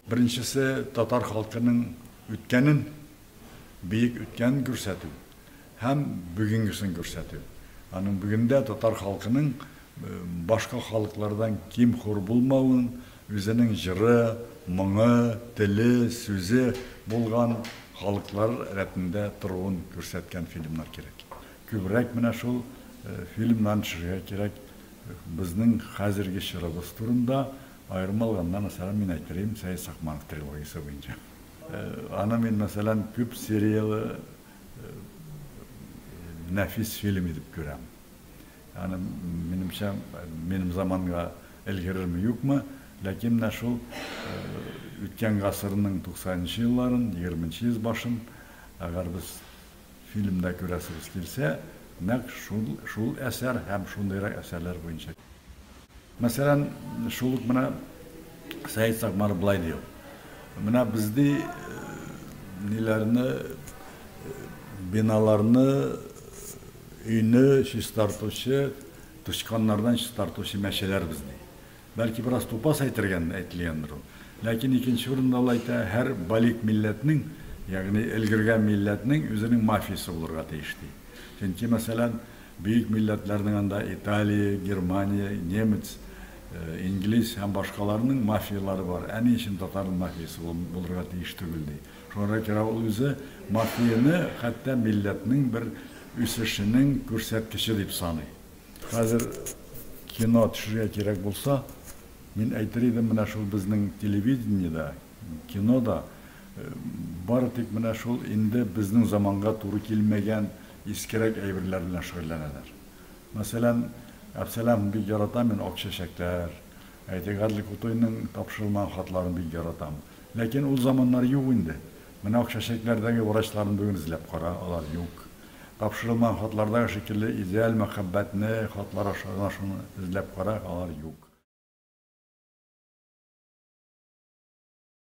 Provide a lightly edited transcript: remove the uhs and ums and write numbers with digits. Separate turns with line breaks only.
Беренчесе, татар халкының үткәнен, бөек үткәнен күрсәтү һәм бүгенгесен күрсәтү. Аның бүгендә татар халкының башка халыклардан ким-хур булмавын, үзенең җыры, моңы, теле, сүзе булган халыклар рәтендә торуын күрсәткән фильмнар кирәк. Күбрәк менә шул фильмнарны төшерергә кирәк. Безнең хәзерге чорыбыз турында, аерым алганда, мәсәлән, мин әйтер идем, Сәет Сакманов трилогиясе буенча. Аны мин, мәсәлән, күп серияле нәфис фильм итеп күрәм. Аны, минемчә, минем заманга өлгерерме, юкмы, ләкин менә шул үткән гасырның 90 нчы елларын, 20 нче йөз башын, әгәр без фильмда күрәсебез килсә, нәкъ шул, шул әсәр һәм шундыйрак әсәрләр буенча. Мәсәлән, шул ук менә Сәет Сакмаров болай ди ул. Менә без ди ниләрне, биналарны, өйне чистартучы, тычканнардан чистартучы мәчеләр без ди. Бәлки бераз тупас әйтергән, әйтелгәндер ул. Ләкин икенче урында ул әйтә, һәр балигъ милләтнең, ягъни өлгергән милләтнең үзенең мафиясе булырга тиеш, ди. Чөнки, мәсәлән, бөек милләтләрнең анда Италия, Германия, немец, инглиз һәм башкаларның мафиялары бар. Ә ни өчен татарның мафиясе булырга тиеш түгел, ди. Шуңа күрә ул үзе мафияне хәтта милләтнең бер үсешенең күрсәткече дип саный. Хәзер кино төшерергә кирәк булса, мин әйтер идем, менә шул безнең телевидениедә, кинода бары тик менә шул инде безнең заманга туры килмәгән искерәк әйберләр белән шөгыльләнәләр. Мәсәлән, Әпсәләмовны бик яратам мин, Ак чәчәкләр, әйтик, Гадел Кутуйның Тапшырылмаган хатларын бик яратам. Ләкин ул заманнар юк инде. Менә Ак чәчәкләрдәге врачларны бүген эзләп кара, алар юк. Тапшырылмаган хатлардагы шикелле идеаль мәхәббәтне хатлар аша гына шуны эзләп кара, алар юк.